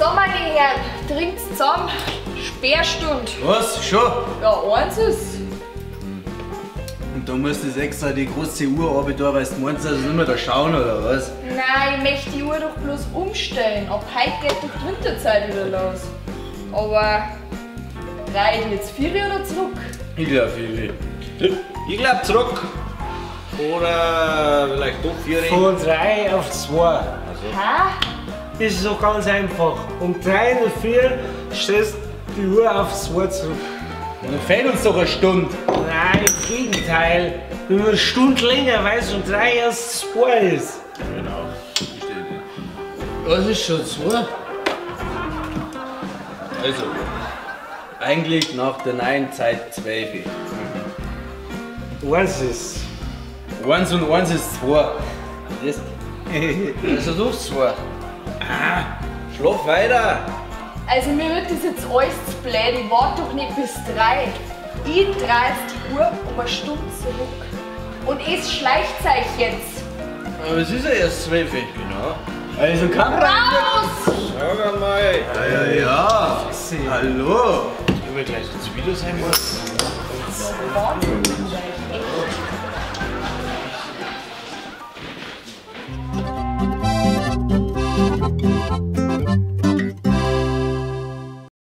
So, meine Herren, trinkt's zusammen. Sperrstunde. Was? Schon? Ja, eins ist. Und da musst du extra die große Uhr runter, weil du meinst, dass sie nicht mehr da schauen, oder was? Nein, ich möchte die Uhr doch bloß umstellen. Ab heute geht doch die Winterzeit wieder los. Aber drei die jetzt 4 oder zurück? Ich glaub 4. Ich glaub zurück. Oder vielleicht doch 4. Von 3 auf 2. Also. Hä? Das ist so ganz einfach. Um 3:04 stellst du die Uhr auf 2 zurück. Und dann fehlt uns doch eine Stunde. Nein, im Gegenteil. Nur eine Stunde länger, weil es um 3 erst 2 ist. Genau. Was ist schon 2? Also, eigentlich nach der neuen Zeit 12. 1 ist. 1 und 1 ist 2. Das also doch 2. Ah, schlaf weiter! Also mir wird das jetzt alles zu blöd, ich warte doch nicht bis 3. Ich drehe jetzt die Uhr um eine Stunde zurück. Und es schleicht euch jetzt. Aber es ist ja erst 12. Genau. Also kann raus! Schau mal! Ja, ja, ja. Hallo! Ich will gleich zu wieder sein muss. Wahnsinn,